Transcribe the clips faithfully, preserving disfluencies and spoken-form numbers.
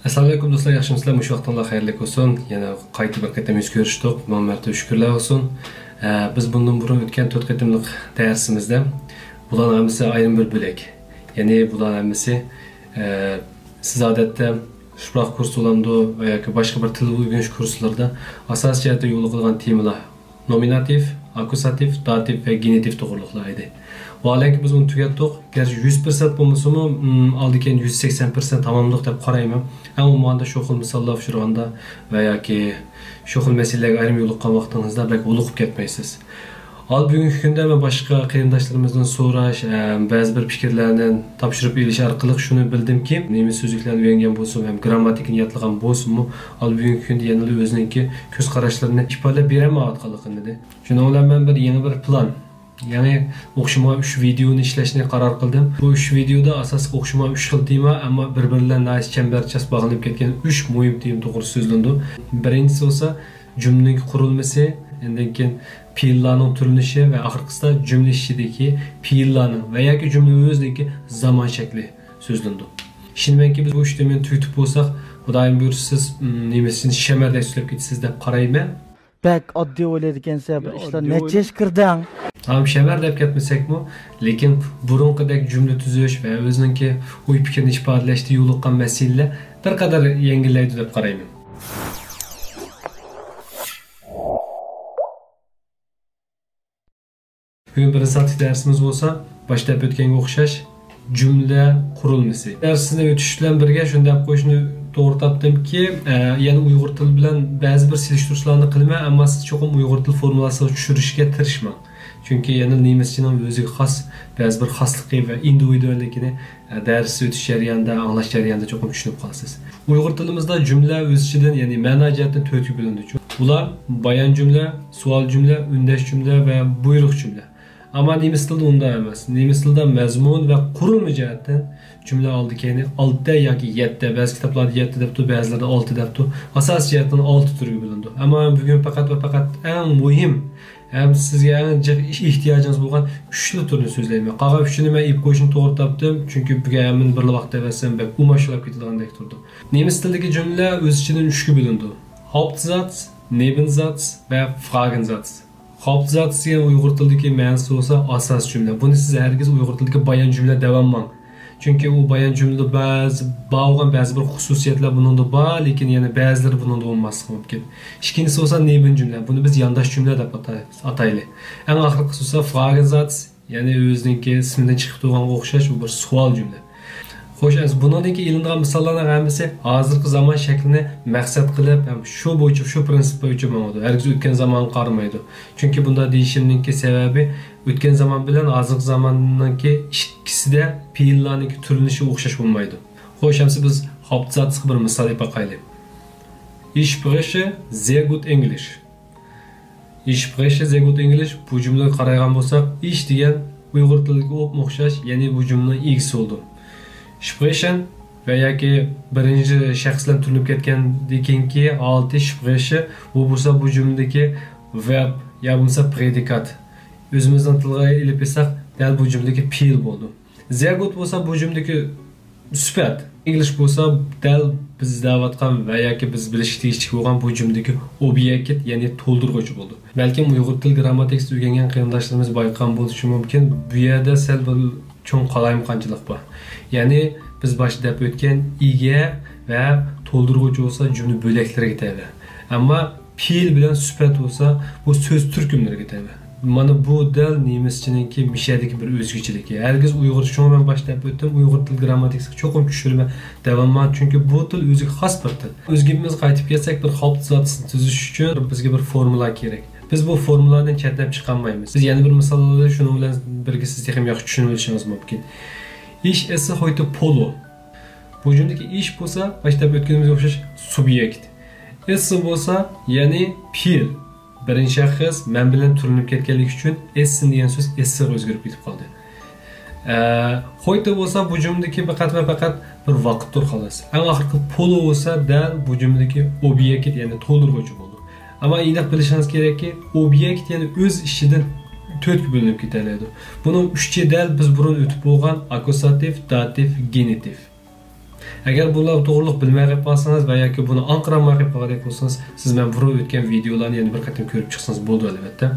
ئەسسالامۇئەلەيكۇم دوستلار، ياخشىمۇسىلەر؟ مۇشۇ ۋاقتىڭلار خەيرلىك بولسۇن. يەنە قايتا بىر قېتىم يۈز كۆرۈشتۇق. مىڭ مەرتىبە شۈكۈرلەر بولسۇن. ئە، بىز بۇندىن بۇرۇن ئۆتكەن تۆت قېتىملىق دەرسىمىزدە بۇلارنىڭ ھەممىسى ئايرىم بىر بۆلەك. يەنى بۇلار ھەممىسى، ئە، سىز ئادەتتە شۇپراق كۇرسى بولامدۇ ۋە ياكى باشقا بىر تىل ئۆگىنىش كۇرسلىرىدا ئاساسىي جەھەتتە يولغا قويغان تېمىلار. نومىناتىپ، ئاككۇزاتىپ، داتىپ ۋە گېنېتىپ توغرۇلۇقلار ئىدى. ۋاھالەنكى بىز ئۇنى تۈگەتتۇق. گەرچە يۈز پىرسەنت بولمىسىمۇ، ئىم، ئالدى كەينى يۈز سەكسەن پىرسەنت تاماملىدۇق دەپ قارايمەن. ئەڭ ئومۇمەن شۇ خىل مىساللار ئۇچرىغاندا ۋە ياكى شۇ خىل مەسىلىلەرگە ئايرىم يولۇققان ۋاقتىڭىزدا بەك ھولۇقۇپ كەتمەيسىز. ھال بۈگۈنكى كۈندە مەن باشقا قېرىنداشلىرىمىزدىن سوراش، ئە، بەزى بىر پىكىرلەرنى تاپشۇرۇپ ئېلىش ئارقىلىق شۇنى بىلدىمكى، نېمە سۆزلۈكلەرنى ئۆگەنگەن بولسىمۇ ھەم گىرامماتىكىنى يادلىغان بولسىمۇ، ھال بۈگۈنكى كۈندە يەنىلا ئۆزىنىڭكى كۆز قاراشلىرىنى ئىپادىلەپ بېرەلمەيۋاتقانلىقىنى دېدى. شۇنىڭ بىلەن مەن بىر يېڭى بىر پىلان، يېڭى ئوخشىمىغان ئۈچ ۋىدېئونى ئىشلەشنى قارار قىلدىم. بۇ ئۈچ ۋىدېئودا ئاساسلىق ئوخشىمىغان ئۈچ خىل تېما، ئەمما بىر-بىرى بىلەن ناھايىتى چەمبەرچاس باغلىنىپ كەتكەن ئۈچ مۇھىم تېما توغرىسىدا سۆزلىنىدۇ. بىرىنچىسى بولسا جۈملىنىڭ قۇرۇلمىسى، ئاندىن كېيىن پېئىللارنىڭ تۈرلىنىشى ۋە ئاخىرقىسىدا جۈملە ئىچىدىكى پېئىللارنىڭ ۋە ياكى جۈملە ئۆزىنىڭكى زامان شەكلى سۆزلىنىدۇ. ئىشىنىمەنكى، بىز بۇ ئۈچ تېمىنى تۈگىتىپ بولساق، خۇدايىم بۇيرۇسا، سىز، ئىم، نېمىسىنى شەمەردەك سۆزلەپ كېتىسىز دەپ قارايمەن. بەك ئاددىي ئويلايدىكەنسەن، بىر يا، ئىشلار ئاددىي نەچچە ئوي- ياش كىردىڭ؟ تامام، شەمەر دەپ كەتمىسەكمۇ، لېكىن بۇرۇنقىدەك جۈملە تۈزۈش ۋە ئۆزىنىڭكى ئوي پىكرىنى ئىپادىلەشتە يولۇققان مەسىلىلەر بىر قەدەر يەڭگىللەيدۇ دەپ قارايمەن. بۈگۈن بىرىنچى سائەتلىك دەرسىمىز بولسا، باشتا دەپ ئۆتكەنگە ئوخشاش، جۈملە قۇرۇلمىسى. دەرسنى ئۆتۈش بىلەن بىرگە شۇنى دەپ قويۇشنى توغرا تاپتىمكى، ئە، يەنە ئۇيغۇر تىلى بىلەن بەزى بىر سېلىشتۇرۇشلارنى قىلىمەن، ئەمما سىز چوقۇم ئۇيغۇر تىل فورمۇلاسىغا چۈشۈرۈشكە تىرىشماڭ. چۈنكى يەنە نېمىسچىنىڭ ئۆزىگە خاس بەزى بىر خاسلىقى ۋە ئىندىۋىدۇئاللىكىنى، ئە، دەرس ئۆتۈش جەريانىدا، ئاڭلاش جەريانىدا چوقۇم چۈشىنىپ قالىسىز. ئۇيغۇر تىلىمىزدا جۈملە ئۆز ئىچىدىن، يەنى مەنا جەھەتتىن تۆتكە بۆلۈنىدۇ. ئۇلار بايان جۈملە، سوئال جۈملە، ئۈندەش جۈملە ۋە بۇيرۇق جۈملە. ئەمما نېمىس تىلىدا ئۇنداق ئەمەس. نېمىس تىلىدا مەزمۇن ۋە قۇرۇلما جەھەتتىن جۈملە ئالدى كەينى ئالتە ياكى يەتتە، بەزى كىتابلاردا يەتتە دەپتۇ، بەزىلەردە ئالتە دەپتۇ. ئاساسىي جەھەتتىن ئالتە تۈرگە بۆلۈنىدۇ. ئەمما بۈگۈن پەقەت ۋە پەقەت ئەڭ مۇھىم ھەم سىزگە ئەڭ جىق ئېھتىياجىڭىز بولغان ئۈچلا تۈرنى سۆزلەيمەن. قالغان ئۈچىنى مەن ئېلىپ قويۇشنى توغرا تاپتىم، چۈنكى بۈگۈن ھەممىنى بىرلا ۋاقىتتا ئەۋەتسەم بەك ئۇماچلاپ كېتىدىغاندەك تۇرىدۇ. نېمىس تىلىدىكى جۈملە ئۆز ئىچىدىن ئۈچكە بۆلۈنىدۇ. ھاپتزاتس، نېبېنزاتس ۋە فراگېنزاتس. ھاپتزاتس دېگەن ئۇيغۇر تىلىدىكى مەنىسى بولسا ئاساس جۈملە. بۇنى سىز ھەرگىز ئۇيغۇر تىلىدىكى بايان جۈملە دەۋالماڭ. چۈنكى ئۇ بايان جۈملىدە بەزى، بار بولغان بەزى بىر خۇسۇسىيەتلەر بۇنىڭدا بار، لېكىن يەنە بەزىلىرى بۇنىڭدا بولماسلىقى مۇمكىن. ئىككىنچىسى بولسا نېبىن جۈملە. بۇنى بىز يانداش جۈملە دەپ ئاتاي-، ئاتايلى. ئەڭ ئاخىرقىسى بولسا فراگېنزاتس، يەنى ئۆزىنىڭكى ئىسمىدىن چىقىپ تۇرغانغا ئوخشاش، بۇ بىر سوئال جۈملە. خوش، ئەمسە بۇنىڭدىن كېيىن ئېلىنىدىغان مىساللارنىڭ ھەممىسى ھازىرقى زامان شەكلىنى مەقسەت قىلىپ ھەم شۇ بويىچە، شۇ پىرىنسىپ بويىچە ماڭىدۇ. ھەرگىز ئۆتكەن زامانغا قارىمايدۇ. چۈنكى بۇنداق دېيىشىمنىڭكى سەۋەبى، ئۆتكەن زامان بىلەن ھازىرقى زاماننىڭكى ئىككىسىدە پېئىللارنىڭكى تۈرلىنىشى ئوخشاش بولمايدۇ. خوش، ئەمسە بىز ھاپتزاتسقا بىر مىسال ئېلىپ باقايلى. Ich spreche sehr gut English. Ich spreche sehr gut English. بۇ جۈملىگە قارايدىغان بولساق، ich دېگەن ئۇيغۇر تىلىدىكى ئوپمۇ ئوخشاش، يەنى بۇ جۈملىنىڭ ئىگىسى بولىدۇ. Sprechen ۋە ياكى بىرىنچى شەخس بىلەن تۈرلىنىپ كەتكەندىن كېيىنكى ھالىتى spreche، بۇ بولسا بۇ جۈملىدىكى verb يا بولمىسا پرېدىكات. ئۆزىمىزنىڭ تىلغا ئېلىپ ئېيتساق، دەل بۇ جۈملىدىكى پېئىل بولىدۇ. Sehr gut بولسا بۇ جۈملىدىكى سۈپەت. English بولسا دەل بىز ئىزدەۋاتقان ۋە ياكى بىز بىلىشكە تېگىشلىك بولغان بۇ جۈملىدىكى ئوبيېكت، يەنى تولدۇرغۇچى بولىدۇ. بەلكىم ئۇيغۇر تىل گىرامماتىكىسى ئۆگەنگەن قېرىنداشلىرىمىز بايقىغان بولۇشى مۇمكىن، بۇ يەردە سەل بىر چوڭ قالايمىقانچىلىق بار. يەنى بىز باشتا دەپ ئۆتكەن ئىگە ۋە تولدۇرغۇچى بولسا جۈملە بۆلەكلىرىگە تەۋە. ئەمما پېئىل بىلەن سۈپەت بولسا، بۇ سۆز تۈركۈملىرىگە تەۋە. مانا بۇ دەل نېمىسچىنىڭكى مىشەدىكى بىر ئۆزگىچىلىكى. ھەرگىز ئۇيغۇر، شۇڭا مەن باشتا دەپ ئۆتتۈم، ئۇيغۇر تىل گىرامماتىكىسىغا چوقۇم چۈشۈرمە دەۋالماڭ، چۈنكى بۇ تىل ئۆزىگە خاس بىر تىل. ئۆز گېپىمىزگە قايتىپ كەلسەك، بىر خاپتىزاتىسنى تۈزۈش ئۈچۈن بىزگە بىر فورمۇلا كېرەك. بىز بۇ فورمۇلادىن چەتنەپ چىقالمايمىز. بىز يەنە بىر مىسال ئالىمىز، شۇنىڭ بىلەن بىرگە سىز تېخىمۇ ياخشى چۈشىنىۋېلىشىڭىز مۇمكىن. Ich esse heute Polo. بۇ جۈملىدىكى ich بولسا، باشتا دەپ ئۆتكىنىمىزگە ئوخشاش سۇبيېكت. Esse بولسا، يەنى پېئىل. بىرىنچى شەخس مەن بىلەن تۈرلىنىپ كەتكەنلىكى ئۈچۈن essen دېگەن سۆز esse غا ئۆزگىرىپ كېتىپ قالدى. ئە، heute بولسا بۇ جۈملىدىكى پەقەت ۋە پەقەت بىر ۋاقىتتۇر، خالاس. ئەڭ ئاخىرقى Polo بولسا دەل بۇ جۈملىدىكى ئوبيېكت، يەنى تولدۇرغۇچى بولىدۇ. ئەمما ئېنىق بىلىشىڭىز كېرەككى، ئوبيېكت يەنە ئۆز ئىچىدىن تۆتكە بۆلۈنۈپ كېتەلەيدۇ. بۇنىڭ ئۈچى دەل بىز بۇرۇن ئۆتۈپ بولغان ئاككۇزاتىپ، داتىپ، گېنېتىپ. ئەگەر بۇلار توغرىلىق بىلمەي قېلىپ قالسىڭىز ۋە ياكى بۇنى ئاڭقىرالماي قېلىپ قالغاندەك بولسىڭىز، سىز مەن بۇرۇن ئۆتكەن ۋىدېئولارنى يەنە بىر قېتىم كۆرۈپ چىقسىڭىز بولىدۇ، ئەلۋەتتە.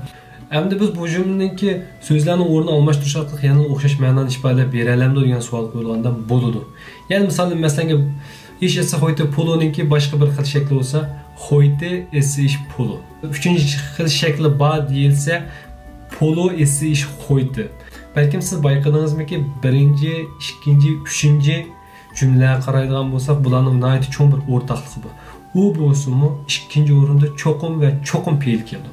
ئەمدى بىز بۇ جۈملىنىڭكى سۆزلەرنىڭ ئورنىنى ئالماشتۇرۇش ئارقىلىق يەنىلا ئوخشاش مەنانى ئىپادىلەپ بېرەلەمدۇ دېگەن سوئال قويۇلغاندا بولىدۇ. يەنى مىسال، مەسىلەن، ئىش ئېسى خويتى پولونىڭكى باشقا بىر خىل شەكلى بولسا، خويتى ئېسى ئىش پولو. ئۈچىنچى خىل شەكلى بار دېيىلسە، پولو ئېسى ئىش خويتى. بەلكىم سىز بايقىدىڭىزمىكى، بىرىنچى، ئىككىنچى، ئۈچىنچى جۈملىلەرگە قارايدىغان بولساق، بۇلارنىڭ ناھايىتى چوڭ بىر ئورتاقلىقى بار. ئۇ بولسىمۇ ئىككىنچى ئورۇندا چوقۇم ۋە چوقۇم پېئىل كېلىدۇ.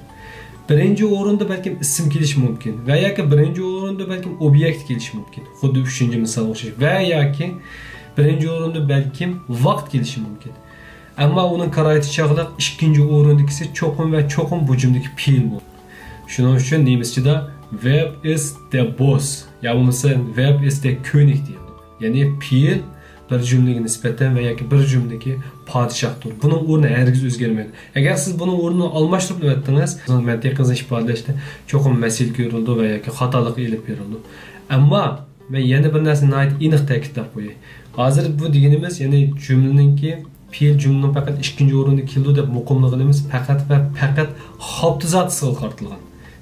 بىرىنچى ئورۇندا بەلكىم ئىسىم كېلىشى مۇمكىن ۋە ياكى بىرىنچى ئورۇندا بەلكىم ئوبيېكت كېلىشى مۇمكىن. خۇددى ئۈچىنچى مىسالغا ئوخشاش. ۋە ياكى بىرىنچى ئورۇندا بەلكىم ۋاقىت كېلىشى مۇمكىن. ئەمما ئۇنىڭ كارايتى چاغلىق ئىككىنچى ئورۇندىكىسى چوقۇم ۋە چوقۇم بۇ جۈملىدىكى پېئىل بولىدۇ. شۇنىڭ ئۈچۈن نېمىسچىدا verb is der Boss يا بولمىسا verb is der König دېيىلىدۇ. يەنى پېئىل بىر جۈملىگە نىسبەتەن ۋە ياكى بىر جۈملىدىكى پادىشاھتۇر. بۇنىڭ ئورنى ھەرگىز ئۆزگەرمەيدۇ. ئەگەر سىز بۇنىڭ ئورنىنى ئالماشتۇرۇپ ئەۋەتتىڭىز، مەنتىقىڭىزنى ئىپادىلەشتە چوقۇم مەسىلە كۆرۈلىدۇ ۋە ياكى خاتالىققا ئېلىپ بېرىلىدۇ. ئەمما مەن يەنە بىر نەرسىنى ناھايىتى ئېنىق تەكىتلەپ قوياي. ھازىر بۇ دېگىنىمىز، يەنى جۈملىنىڭكى پېئىل جۈملىنىڭ پەقەت ئىككىنچى ئورۇندا كېلىدۇ دەپ مۇقىملىغىنىمىز پەقەت ۋە پەقەت خاپتىزاتىسىغا قارىتىلغان.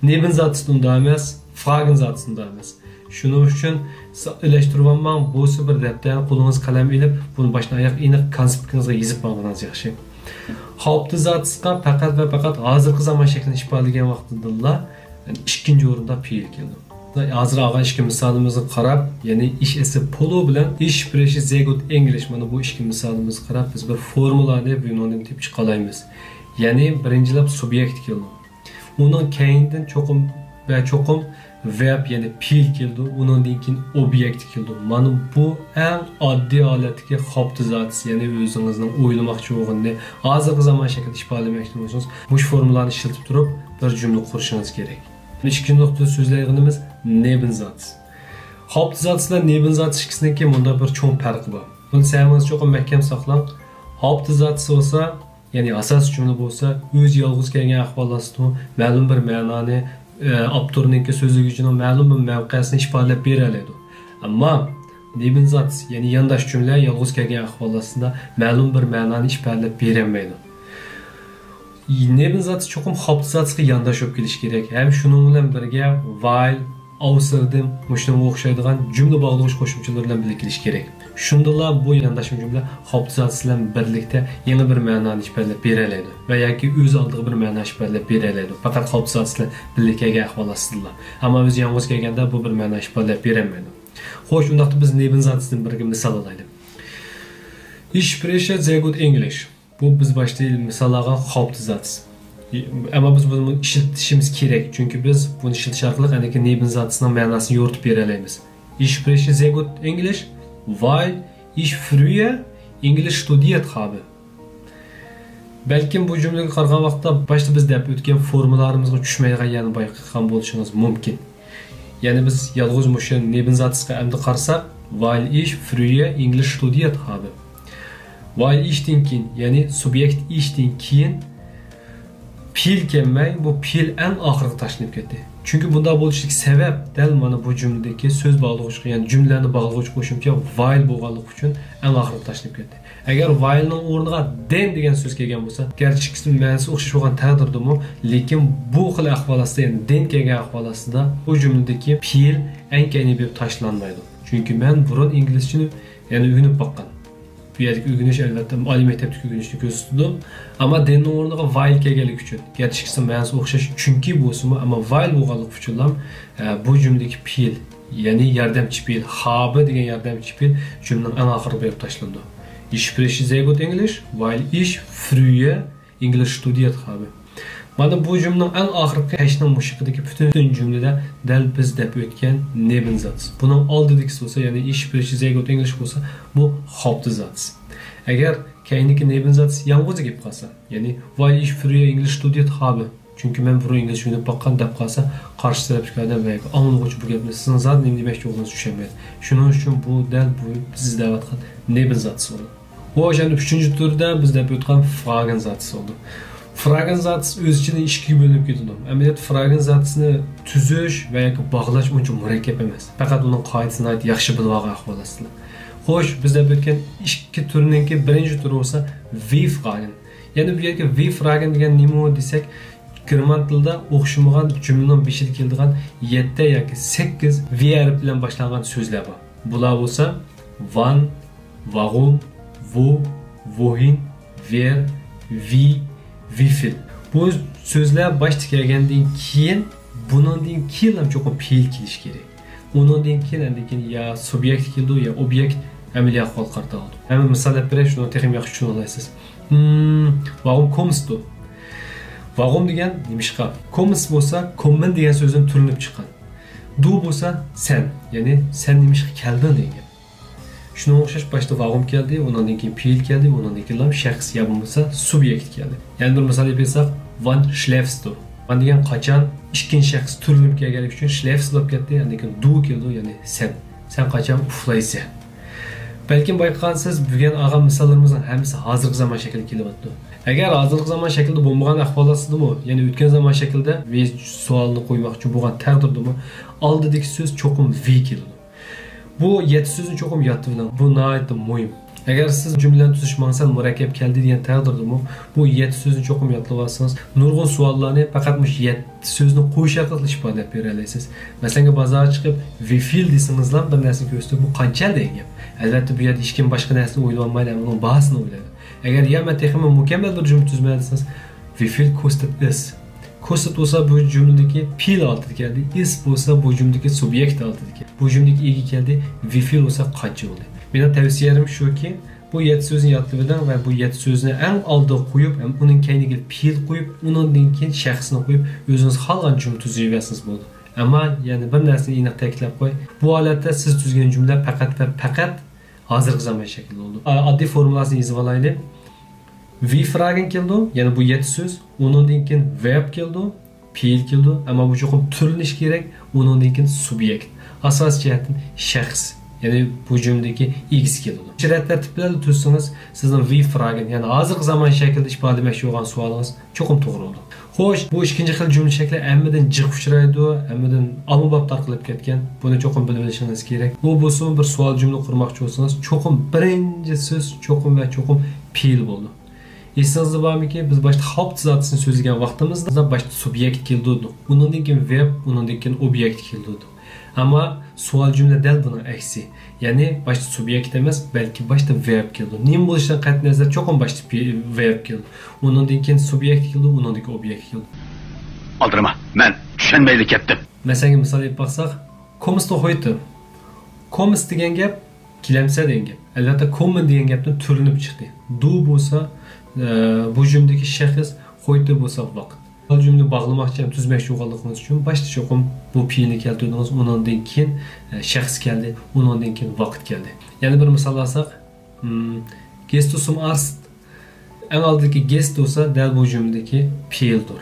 نېبىنزاتىسى ئۇنداق ئەمەس، فراگېنزاتىسى ئۇنداق ئەمەس. شۇنىڭ ئۈچۈن سىز ئىلەشتۈرۈۋالماڭ، بولسا بىر دەپتەر، قولىڭىز قەلەم ئېلىپ، بۇنى باشتىن ئاياق ئېنىق كونسپىكىڭىزغا يېزىپ ماڭغىنىڭىز ياخشى. خاپتىزاتىسىغا پەقەت ۋە پەقەت ھازىرقى زامان شەكلىنى ئىپادىلىگەن ۋاقتىدىلا ئىككىنچى ئورۇندا پېئىل كېلىدۇ. ھازىر ئالغان ئىككى مىسالىمىزغا قاراپ، يەنى ئىش ئېسى پولو بىلەن ئىش پرېشى زەي گۇت ئېنگلىش، مانا بۇ ئىككى مىسالىمىزغا قاراپ بىز بىر فورمۇلانى بۇنىڭدىن تېپىپ چىقالايمىز. يەنى بىرىنچىلەپ سۇبيېكت كېلىدۇ. ئۇنىڭ كەينىدىن چوقۇم ۋە چوقۇم ۋېرب، يەنى پېئىل كېلىدۇ، ئۇنىڭدىن كېيىن ئوبيېكت كېلىدۇ. مانا بۇ ئەڭ ئاددىي ھالەتتىكى خاپتىزاتىسى، يەنى ئۆزىڭىزنىڭ ئويلىماقچى بولغىنىنى ھازىرقى زامان شەكلىدە ئىپادىلىمەكچى بولسىڭىز، مۇشۇ فورمۇلانى ئىشلىتىپ تۇرۇپ بىر جۈملە قۇرۇشىڭىز كېرەك. ئىككىنچى نۇقتىدا سۆزلەيدىغىنىمىز نېبىنزاتىس. خاپتىزاتىس بىلەن نېبىنزاتىس ئىككىسىنىڭكى مۇنداق بىر چوڭ پەرقى بار. بۇنى سەمىڭىزدە چوقۇم مەھكەم ساقلاڭ. خاپتىزاتىس بولسا، يەنى ئاساسىي جۈملە بولسا، ئۆزى يالغۇز كەلگەن ئەھۋال ئاستىدىمۇ مەلۇم بىر مەنانى، ئاپتورنىڭكى سۆزلىگۈچىنىڭ مەلۇم بىر مەۋقەسىنى ئىپادىلەپ بېرەلەيدۇ. ئەمما نېبىنزاتىس، يەنى يانداش جۈملە يالغۇز كەلگەن ئەھۋال ئاستىدا مەلۇم بىر مەنانى ئىپادىلەپ بېرەلمەيدۇ. نېبىنزاتىس چوقۇم خاپتىزاتىسقا يانداش بولۇپ كېلىشى كېرەك. ھەم شۇنىڭ بىلەن بىرگە ۋايل، ئاۋسېردېم، مۇشۇنىڭغا ئوخشايدىغان جۈملە باغلىغۇچ قوشۇمچىلىرى بىلەن بىللە كېلىشى كېرەك. شۇندىلا بۇ يانداشما جۈملە خاپتىزاتىس بىلەن بىرلىكتە يېڭى بىر مەنانى ئىپادىلەپ بېرەلەيدۇ ۋە ياكى ئۆز ئالدىغا بىر مەنا ئىپادىلەپ بېرەلەيدۇ. پەقەت خاپتىزاتىس بىلەن بىللە كەلگەن ئەھۋال ئاستىدىلا. ئەمما ئۆزى يالغۇز كەلگەندە بۇ بىر مەنا ئىپادىلەپ بېرەلمەيدۇ. خوش، ئۇنداقتا بىز نېبىنزاتىستىن بىرگە مىسال ئالايلى. ئىش پرېشە زەي گۇت ئېنگلىش. بۇ بىز باشتا مىسال ئالغان خاپتىزاتىس. ئەمما بىز بۇنى ئىشلىتىشىمىز كېرەك، چۈنكى بىز بۇنى ئىشلىتىش ئارقىلىق ئەنىكى نېبىنزاتىسنىڭ مەناسىنى يورۇتۇپ بېرەلەيمىز. ئىش پرېشە زەي گۇت ئېنگلىش، ۋايل ئىش فرۈيە ئېنگلىش شتۇدىيەت خابى. بەلكىم بۇ جۈملىگە قارىغان ۋاقىتتا باشتا بىز دەپ ئۆتكەن فورمۇلىلىرىمىزغا چۈشمەيدىغان يەرنى بايقىغان بولۇشىڭىز مۇمكىن. يەنى بىز يالغۇز مۇشۇ نېبىنزاتىسقا ئەمدى قارىساق، ۋايل ئىش فرۈيە ئېنگلىش شتۇدىيەت خابى. ۋايل ئىشتىن كېيىن، يەنى سۇبيېكت ئىشتىن كېيىن پېئىل كەلمەي، بۇ پېئىل ئەڭ ئاخىرىغا تاشلىنىپ كەتتى. چۈنكى بۇنداق بولۇشىدىكى سەۋەب دەل مانا بۇ جۈملىدىكى سۆز باغلىغۇچ، يەنى جۈملىلەرنى باغلىغۇچ قوشۇمچە ۋايل بولغانلىقى ئۈچۈن ئەڭ ئاخىرىغا تاشلىنىپ كەتتى. ئەگەر ۋايلنىڭ ئورنىغا دېن دېگەن سۆز كەلگەن بولسا، گەرچە ئىككىسىنىڭ مەنىسى ئوخشاش بولغان تەقدىردىمۇ، لېكىن بۇ خىل ئەھۋال ئاستىدا، يەنى دېن كەلگەن ئەھۋال ئاستىدا بۇ جۈملىدىكى پېئىل ئەنكەينى بېرىپ تاشلانمايدۇ. چۈنكى مەن بۇرۇن ئىنگلىزچىنى يەنە ئۆگىنىپ باققان. بۇ يەردىكى ئۆگىنىش، ئەلۋەتتە، ئالىي مەكتەپتىكى ئۆگىنىشنى كۆرسىتىدۇ. ئەمما دېننىڭ ئورنىغا ۋايل كەلگەنلىكى ئۈچۈن، گەرچە ئىككىسىنىڭ مەنىسى ئوخشاش، چۈنكى بولسىمۇ، ئەمما ۋايل بولغانلىقى ئۈچۈنلا، ئە، بۇ جۈملىدىكى پېئىل، يەنى ياردەمچى پېئىل، خابى دېگەن ياردەمچى پېئىل جۈملىنىڭ ئەڭ ئاخىرىغا بېرىپ تاشلىنىدۇ. ئىش پرېشە زەي گۇت ئېنگلىش، ۋايل ئىش فرۈيە ئېنگلىش شتۇدىيەت خابى. مانا بۇ جۈملىنىڭ ئەڭ ئاخىرقى ھەشنىڭ مۇشۇ يېقىدىكى پۈتۈن جۈملىدە دەل بىز دەپ ئۆتكەن نېبىنزاتىس. بۇنىڭ ئالدىدىكىسى بولسا، يەنى ئىش پرېشە زەي گۇت ئېنگلىش بولسا، بۇ خاپتىزاتىس. ئەگەر كەينىدىكى نېبىنزاتىس يالغۇزلا كېلىپ قالسا، يەنى ۋايل ئىش فرۈيە ئېنگلىش شتۇدىيەت خابى، چۈنكى مەن بۇرۇن ئىنگلىزچە ئۆگىنىپ باققان دەپ قالسا، قارشى تەرەپتىكى ئادەم ۋە ياكى ئاڭلىغۇچى بۇ گەپنى سىزنىڭ زادى نېمە دېمەكچى بولغىنىڭىزنى چۈشەنمەيدۇ. شۇنىڭ ئۈچۈن بۇ دەل بۇ بىز دەۋاتقان نېبىنزاتىس بولىدۇ. خوش، ئەمدى ئۈچىنچى تۈردە بىز دەپ ئۆتكەن فراگېنزاتىس بولدى. فراگېنزاتىس ئۆز ئىچىدە ئىككىگە بۆلۈنۈپ كېتىدۇ. ئەمەلىيەتتە فراگېنزاتىسنى تۈزۈش ۋە ياكى باغلاش ئۇنچە مۇرەككەپ ئەمەس. پەقەت ئۇنىڭ قائىدىسىنى ناھايىتى ياخشى بىلىۋالغان ئەھۋال ئاستىدا. خوش، بىز دەپ ئۆتكەن ئىككى تۈرنىڭكى بىرىنچى تۈرى بولسا V-Fragen. يەنى بۇ يەردىكى V-Fragen دېگەن نېمە دېسەك، گېرمان تىلىدا ئوخشىمىغان جۈملىنىڭ بېشىدا كېلىدىغان يەتتە ياكى سەككىز V ھەرپى بىلەن باشلانغان سۆزلەر بار. بۇلار بولسا wann، warum، wo، wohin، wer، wie، wie viel. بۇ سۆزلەر باشتا كەلگەندىن كېيىن، بۇنىڭدىن كېيىنلا چوقۇم پېئىل كېلىشى كېرەك. ئۇنىڭدىن كېيىن ئاندىن كېيىن يا سۇبيېكت كېلىدۇ، يا ئوبيېكت ئەمەلىي ئەھۋالغا قارىتىۋاتىدۇ. ھەممە مىسال ئېلىپ بېرەي، شۇنى تېخىمۇ ياخشى چۈشىنەلەيسىز. Hmm، warum kommst du؟ Warum دېگەن نېمىشقا؟ Kommst بولسا kommen دېگەن سۆزدىن تۈرلىنىپ چىققان. Du بولسا سەن، يەنى سەن نېمىشقا كەلدىڭ دېگەن گەپ. شۇنىڭغا ئوخشاش باشتا warum كەلدى، ئۇنىڭدىن كېيىن پېئىل كەلدى، ئۇنىڭدىن كېيىن شەخس يا بولمىسا سۇبيېكت كەلدى. يەنە بىر مىسال ئېلىپ ئېيتساق، wann schläfst du؟ Wann دېگەن قاچان، ئىككىنچى شەخس تۈرلىنىپ كەلگەنلىكى ئۈچۈن schläfst بولۇپ كەتتى، ئاندىن كېيىن du كېلىدۇ، يەنى سەن. سەن قاچان ئۇخلايسەن؟ بەلكىم بايقىغانسىز، بۈگۈن ئالغان مىساللىرىمىزنىڭ ھەممىسى ھازىرقى زامان شەكلىدە كېلىۋاتىدۇ. ئەگەر ھازىرقى زامان شەكلىدە بولمىغان ئەھۋالاتسىزمۇ، يەنى ئۆتكەن زامان شەكلىدە V سوئالىنى قويماقچى بولغان تەقدىردىمۇ، ئالدىدىكى سۆز چوقۇم V كېلىدۇ. بۇ يەتتە سۆزنى چوقۇم يادلىۋېلىڭ. بۇ ناھايىتى مۇھىم. ئەگەر سىز جۈملىلەرنى تۈزۈش ماڭسەل مۇرەككەپ كەلدى دېگەن تەقدىردىمۇ، بۇ يەتتە سۆزنى چوقۇم يادلىۋالسىڭىز، نۇرغۇن سوئاللارنى پەقەت مۇشۇ يەتتە سۆزنى قوشۇش ئارقىلىق ئىپادىلەپ بېرەلەيسىز. مەسىلەن، بازارغا چىقىپ، wie viel دېسىڭىزلا بىر نەرسىنى كۆرسىتىپ، بۇ قانچە دېگەن گەپ. ئەلۋەتتە، بۇ يەردە ھېچكىم باشقا نەرسىنى ئويلىۋالمايدۇ، ھەم ئۇنىڭ باھاسىنى ئويلايدۇ. ئەگەر يا مەن تېخىمۇ مۇكەممەل بىر جۈملە تۈزىمەن دېسىڭىز، wie viel kostet es؟ Kostet بولسا بۇ جۈملىدىكى پېئىل ھالىتىدە كەلدى، es بولسا بۇ جۈملىدىكى سۇبيېكت ھالىتىدە كەلدى. بۇ جۈملىدىكى ئىگە كەلدى، wie viel بولسا قانچە بولدى. مېنىڭ تەۋسىيەم شۇكى، بۇ يەتتە سۆزنى يادلىۋېلىڭ ۋە بۇ يەتتە سۆزنى ئەڭ ئالدىغا قويۇپ، ھەم ئۇنىڭ كەينىگە پېئىل قويۇپ، ئۇنىڭدىن كېيىن شەخسنى قويۇپ، ئۆزىڭىز خالىغان جۈملە تۈزۈۋەرسىڭىز بولىدۇ. ئەمما يەنە بىر نەرسىنى ئېنىق تەكىتلەپ قوي، بۇ ھالەتتە سىز تۈزگەن جۈملە پەقەت ۋە پەقەت ھازىرقى زامان شەكلىدە بولىدۇ. ئا-، ئاددىي فورمۇلاسىنى يېزىۋالايلى. V-Fragen كېلىدۇ، يەنى بۇ يەتتە سۆز. ئۇنىڭدىن كېيىن verb كېلىدۇ، پېئىل كېلىدۇ. ئەمما بۇ چوقۇم تۈرلىنىشى كېرەك. ئۇنىڭدىن كېيىن سۇبيېكت. ئاساسىي جەھەتتىن شەخس، يەنى بۇ جۈملىدىكى ئىگىسى كېلىدۇ. مۇشۇ رەت تەرتىپ بىلەن تۈزسىڭىز، سىزنىڭ V-Fragen، يەنى ھازىرقى زامان شەكلىدە ئىپادىلىمەكچى بولغان سوئالىڭىز چوقۇم توغرا بولىدۇ. خوش، بۇ ئىككىنچى خىل جۈملە شەكلى ھەممىدىن جىق ئۇچرايدۇ، ھەممىدىن ئاممىباب تارقىلىپ كەتكەن. بۇنى چوقۇم بىلىۋېلىشىڭىز كېرەك. بۇ بولسىمۇ بىر سوئال جۈملە قۇرماقچى بولسىڭىز، چوقۇم بىرىنچى سۆز چوقۇم ۋە چوقۇم پېئىل بولىدۇ. ئېسىڭىزدە بارمىكىن، بىز باشتا خاپت زاتىسىنى سۆزلىگەن ۋاقتىمىزدا باشتا سۇبيېكت كېلىدۇ دېدۇق. ئۇنىڭدىن كېيىن ۋېرب، ئۇنىڭدىن كېيىن ئوبيېكت كېلىدۇ دېدۇق. ئەمما سوئال جۈملە دەل بۇنىڭ ئەكسى. يەنى باشتا سۇبيېكت ئەمەس، بەلكى باشتا ۋېرب كېلىدۇ. نېمە بولۇشىدىن قەتئىينەزەر، چوقۇم باشتا پې-، ۋېرب كېلىدۇ. ئۇنىڭدىن كېيىن سۇبيېكت كېلىدۇ، ئۇنىڭدىن كېيىن ئوبيېكت كېلىدۇ. ئالدىرىما، مەن چۈشەنمەيلا كەتتىم. مەسىلەنگە مىسال ئېلىپ باقساق، كومست دۇ خويتە؟ كومست دېگەن گەپ، كېلەمسە دېگەن گەپ. ئەلۋەتتە، كوممېن دېگەن گەپتىن تۈرلىنىپ چىقتى. دۇ بولسا، ئە، بۇ جۈملىدىكى شەخس، خويتە بولسا ۋاقىت. بۇ جۈملىنى باغلىماقچى ھەم تۈزمەكچى بولغانلىقىڭىز ئۈچۈن باشتا چوقۇم بۇ پېئىلنى كەلتۈردىڭىز، ئۇنىڭدىن كېيىن، ئە، شەخس كەلدى، ئۇنىڭدىن كېيىن ۋاقىت كەلدى. يەنە بىر مىسال ئالساق، م، gehst du zum Arzt؟ ئەڭ ئالدىدىكى gehst بولسا دەل بۇ جۈملىدىكى پېئىلدۇر.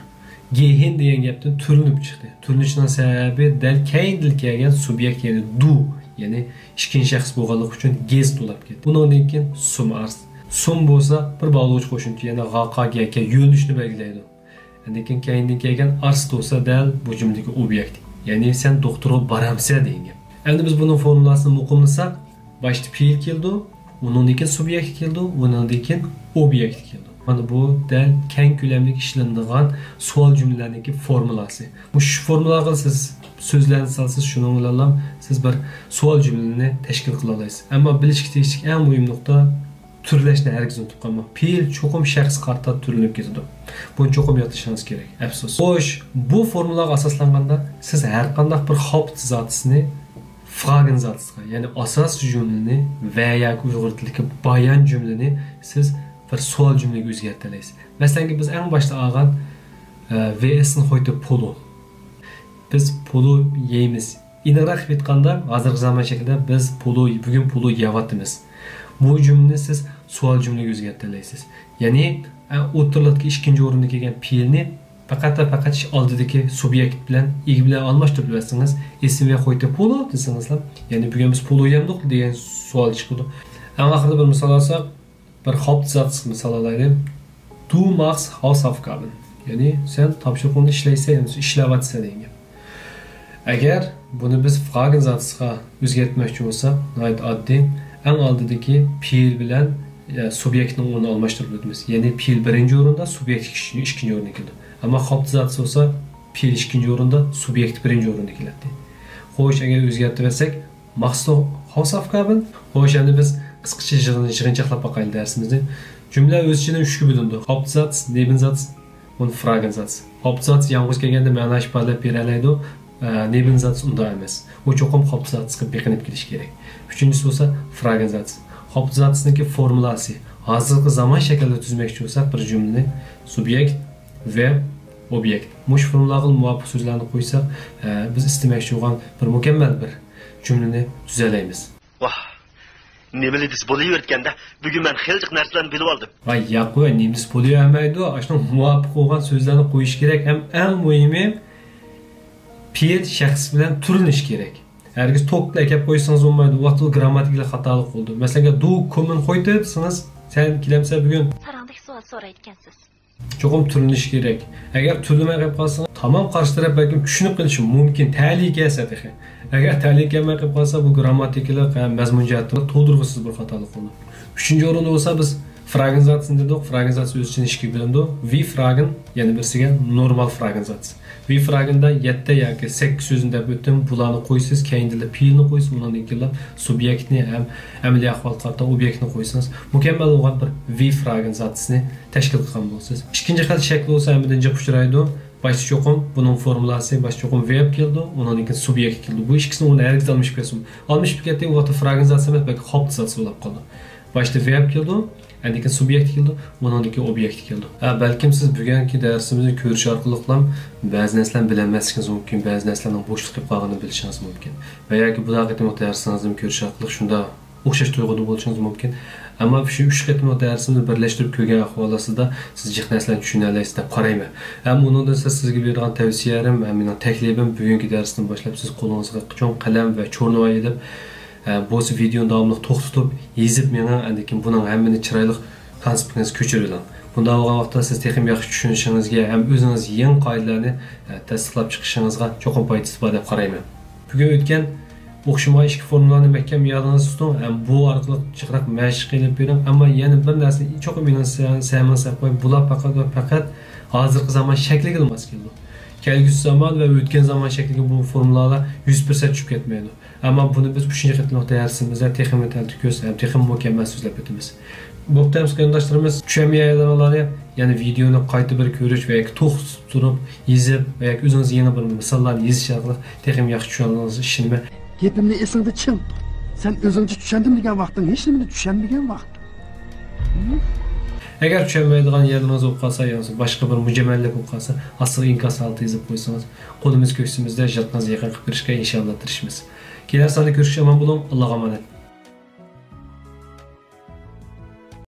gehen دېگەن گەپتىن تۈرلىنىپ چىقتى. تۈرلىنىشنىڭ سەۋەبى دەل كەينىدىن كەلگەن سۇبيېكت، يەنى دۇ، يەنى ئىككىنچى شەخس بولغانلىقى ئۈچۈن gehst دۇ بولۇپ كەتتى. بۇنىڭدىن كېيىن zum Arzt. Zum بولسا بىر باغلىغۇچ قوشۇمچە، يەنى ھا، قا، گە، كە يۆنىلىشنى بەلگىلەيدۇ. ئاندىن كېيىن كەينىدىن كەلگەن Arzt بولسا دەل بۇ جۈملىدىكى ئوبيېكت، يەنى سەن دوختۇرغا بارامسەن دېگەن گەپ. ئەمدى بىز بۇنىڭ فورمۇلاسىنى مۇقىملىساق، باشتا پېئىل كېلىدۇ، ئۇنىڭدىن كېيىن سۇبيېكت كېلىدۇ، ئۇنىڭدىن كېيىن ئوبيېكت كېلىدۇ. مانا بۇ دەل كەڭ كۆلەملىك ئىشلىنىدىغان سوئال جۈملىلەرنىڭكى فورمۇلاسى. مۇشۇ فورمۇلىغا سىز سۆزلەرنى سالسىز، شۇنىڭ بىلەنلا سىز بىر سوئال جۈملىنى تەشكىل قىلالايسىز. ئەمما بىلىشكە تېگىشلىك ئەڭ مۇھىم نۇقتا، تۈرلەشنى ھەرگىز ئۇنتۇپ قالماڭ. پېئىل چوقۇم شەخس قارىتا تۈرلىنىپ كېتىدۇ. بۇنى چوقۇم يادلىشىڭىز كېرەك. ئەپسۇس. خوش، بۇ فورمۇلاغا ئاساسلانغاندا سىز ھەر قانداق بىر خاپت زاتىسىنى فراگېن زاتىسىغا، يەنى ئاساسىي جۈملىنى ۋە ياكى ئۇيغۇر تىلىدىكى بايان جۈملىنى سىز بىر سوئال جۈملىگە ئۆزگەرتەلەيسىز. مەسىلەنگە، بىز ئەڭ باشتا ئالغان، ئە، ۋېئېسنى خويتە پولو. بىز پولو يەيمىز. ئېنىقراق قىلىپ ئېيتقاندا، ھازىرقى زامان شەكلىدە بىز پولو، بۈگۈن پولو يەۋاتىمىز. بۇ جۈملىنى سىز سوئال جۈملىگە ئۆزگەرتەلەيسىز. يەنى، ئە، ئوتتۇرىلىقتىكى ئىككىنچى ئورۇندىكى كەلگەن پېئىلنى پەقەت ۋە پەقەت ئالدىدىكى سۇبيېكت بىلەن، ئىگە بىلەن ئالماشتۇرۇپ بەرسىڭىز، ئېسىم ۋە خويتە پولو دېسىڭىزلا، يەنى بۈگۈن بىز پولو يەمدۇق دېگەن سوئال چىقىدۇ. ئەڭ ئاخىرىدا بىر مىسال ئالساق، بىر خاپت زاتىسىغا مىسال ئالايلى. Du machst Hausaufgaben. يەنى سەن تاپشۇرۇقۇڭنى ئىشلەيسەن، يەنى ئىشلەۋاتىسەن دېگەن گەپ. ئەگەر بۇنى بىز فراگېن زاتىسىغا ئۆزگەرتمەكچى بولساق، ناھايىتى ئاددىي. ئەڭ ئالدىدىكى پېئىل بىلەن، ئە، سۇبيېكتنىڭ ئورنىنى ئالماشتۇرۇپ ئۆتىمىز. يەنى پېئىل بىرىنچى ئورۇندا، سۇبيېكت ئىككىنچى، ئىككىنچى ئورۇندا كېلىدۇ. ئەمما خاپتزاتس بولسا پېئىل ئىككىنچى ئورۇندا، سۇبيېكت بىرىنچى ئورۇندا كېلەتتى. خوش، ئەگەر ئۆزگەرتىۋەتسەك، ماخسۇس ھاۋسافكابىن. خوش، ئەمدى بىز قىسقىچە يىغىن-، يىغىنچاقلاپ باقايلى دەرسىمىزنى. جۈملە ئۆز ئىچىدە ئۈچكە بۆلۈنىدۇ. خاپتزاتس، نېبېنزاتس، ئۇن فراگېنزاتس. خاپتزاتس يالغۇز كەلگەندە مەنا ئىپادىلەپ بېرەلەيدۇ. ئە، نېبېنزاتس ئۇنداق ئەمەس. ئۇ چوقۇم خاپتزاتسقا بېقىنىپ كېلىشى كېرەك. ئۈچىنچىسى بولسا فراگېنزاتس. خاپتزاتسنىڭكى فورمۇلاسى. ھازىرقى زامان شەكلىدە تۈزمەكچى بولساق بىر جۈملىنى، سۇبيېكت، ۋېرب، ئوبيېكت. مۇشۇ فورمۇلىغا مۇۋاپىق سۆزلەرنى قويساق، ئە، بىز ئىستىمەكچى بولغان بىر مۇكەممەل بىر جۈملىنى تۈزەلەيمىز. ۋاھ، نېمىلا دېسە بولۇۋېرىدىكەن-دە، بۈگۈن مەن خېلى جىق نەرسىلەرنى بىلىۋالدىم. ۋاي ياق، ۋاي نېمە دېسە بولۇۋەرمەيدۇ، ئاشۇنىڭ مۇۋاپىق بولغان سۆزلەرنى قويۇش كېرەك. ھەم ئەڭ مۇھىمى، پېئىل شەخس بىلەن تۈرلىنىشى كېرەك. ھەرگىز توكلا ئەكەپ قويسىڭىز بولمايدۇ، ئۇ ۋاقىتتا گىرامماتىكىلىق خاتالىق بولىدۇ. مەسىلەن، دۇ كوممېن قويدى دېسىڭىز، سەن كېلەمسەن بۈگۈن؟ ساراڭدەك سوئال سورايدىكەنسىز. چوقۇم تۈرلىنىشى كېرەك. ئەگەر تۈرلىمەي قېلىپ قالسىڭىز، تامام قارشى تەرەپ بەلكىم چۈشىنىپ قېلىشى مۇمكىن، تەلىيى كەلسە تېخى. ئەگەر تەلىيى كەلمەي قېلىپ قالسا، بۇ گىرامماتىكىلىق ھەم مەزمۇن جەھەتتىن تولدۇرغۇسىز بىر خاتالىق بولىدۇ. ئۈچىنچى ئورۇندا بولسا بىز فراگېنزاتسنى دېدۇق. فراگېنزاتس ئۆز ئىچىدە ئىككىگە بۆلۈنىدۇ. ۋېرب فراگېن، يەنە بىرسىگە نورمال فراگېنزاتس. ۋېرب فراگېندا يەتتە ياكى سەككىز سۆزنى دەپ ئۆتتۈم. بۇلارنى قويىسىز، كەينىدىلا پېئىلنى قويىسىز، ئۇنىڭدىن كېيىنلا سۇبيېكتنى ھەم ئەمەلىي ئەھۋالغا قارىتا ئوبيېكتنى قويسىڭىز، مۇكەممەل بولغان بىر ۋېرب فراگېنزاتسنى تەشكىل قىلغان بولىسىز. ئىككىنچى خىل شەكلى بولسا ھەممىدىن جىق ئۇچرايدۇ. باشتا چوقۇم بۇنىڭ فورمۇلاسى، باشتا چوقۇم ۋېرب كېلىدۇ، ئۇنىڭدىن كېيىن سۇبيېكت كېلىدۇ. بۇ ئىككىسىنى ئۇنى ھەرگىز ئالمىشىپ كەتسۇن. ئالمىشىپ كەتتى، ئۇ ۋاقىتتا فراگېنزاتسىيە ئەمەس، بەلكى خاپتزاتس بولۇپ قالىدۇ. باشتا ۋېرب كېلىدۇ، ئاندىن كېيىن سۇبيېكت كېلىدۇ، ئۇنىڭدىن كېيىن ئوبيېكت كېلىدۇ. ھە، بەلكىم سىز بۈگۈنكى دەرسىمىزنى كۆرۈش ئارقىلىقلا بەزى نەرسىلەرنى بىلەلمەسلىكىڭىز مۇمكىن، بەزى نەرسىلەرنىڭ بوشلۇق قېلىپ قالغىنىنى بىلىشىڭىز مۇمكىن. ۋە ياكى بۇ قېتىملىق دەرسىڭىزنى كۆرۈش ئارقىلىق شۇنداق ئوخشاش تۇيغۇدا بولۇشىڭىز مۇمكىن. ئەمما شۇ ئۈچ قېتىملىق دەرسىمىزنى بىرلەشتۈرۈپ كۆرگەن ئەھۋال ئاستىدا سىز جىق نەرسىلەرنى چۈشىنەلەيسىز دەپ قارايمەن. ھەم ئۇنىڭدىن سىز، سىزگە بېرىدىغان تەۋسىيەلىرىم ھەم مېنىڭ تەكلىپىم بۈگۈنكى دەرستىن باشلاپ سىز قولىڭىزغا چوڭ قەلەم ۋە چورنىۋاي ئېلىپ، ئە، بولسا ۋىدېونى داۋاملىق توختىتىپ يېزىپ مېڭىڭ، ئاندىن كېيىن بۇنىڭ ھەممىنى چىرايلىق كونسپېكتىڭىزگە كۆچۈرۈۋېلىڭ. بۇنداق بولغان ۋاقىتتا سىز تېخىمۇ ياخشى چۈشىنىشىڭىزگە ھەم ئۆزىڭىز يېڭى قائىدىلەرنى، ئە، تەستىقلاپ چىقىشىڭىزغا چوقۇم پايدىسى بار دەپ قارايمەن. بۈگۈن ئۆتكەن ئوخشىمىغان ئىككى فورمۇلانى مەھكەم يادىڭىزدا تۇتۇڭ ھەم بۇ ئارقىلىق جىقراق مەشىق ئېلىپ بېرىڭ. ئەمما يەنە بىر نەرسىنى چوقۇم ئېنىڭ سەمىڭىزگە ساقلاپ قويۇڭ، بۇلار پەقەت ۋە پەقەت ھازىرقى زامان شەكلىگىلا ماس كېلىدۇ. كەلگۈسى زامان ۋە ئۆتكەن زامان شەكلىگە بۇ فورمۇلالار يۈز پىرسەنت چۈشۈپ كەتمەيدۇ. ئەمما بۇنى بىز ئۈچىنچى قېتىملىق دەرسىمىزدە تېخىمۇ تەلتۆكۈس ھەم تېخىمۇ مۇكەممەل سۆزلەپ ئۆتىمىز. بوپتۇ، ئەمىسە قېرىنداشلىرىمىز، چۈشەنمىگەنلىرىڭلارنى يەنە ۋىدېونى قايتا بىر كۆرۈش ۋە ياكى توختىتىپ تۇرۇپ يېزىپ ۋە ياكى ئۆزىڭىز يېڭى بىر مىساللارنى يېزىش ئارقىلىق تېخىمۇ ياخشى چۈشەنگىنىڭىزگە ئىشىنىمەن. گېپىمنى ئېسىڭدە چىڭ تۇت. سەن ئۆزۈڭچە چۈشەندىم دېگەن ۋاقتىڭ ھېچنېمىنى چۈشەنمىگەن ۋاقىت. ئەگەر چۈشەنمەيدىغان يەرلىرىڭىز بولۇپ قالسا ياكى باشقا بىر مۇجەممەللىك بولۇپ قالسا، ئاستىغا ئىنكاس ھالىتى يېزىپ قويسىڭىز، قولىمىز كۆكسىمىزدە، جىقىڭىزنى يېقىن قىلىپ بېرىشكە ئىنشاللا تىرىشىمىز. كېلەر ساندا كۆرۈشكىچە ئامان بولۇڭ، ئاللاغا ئامانەت.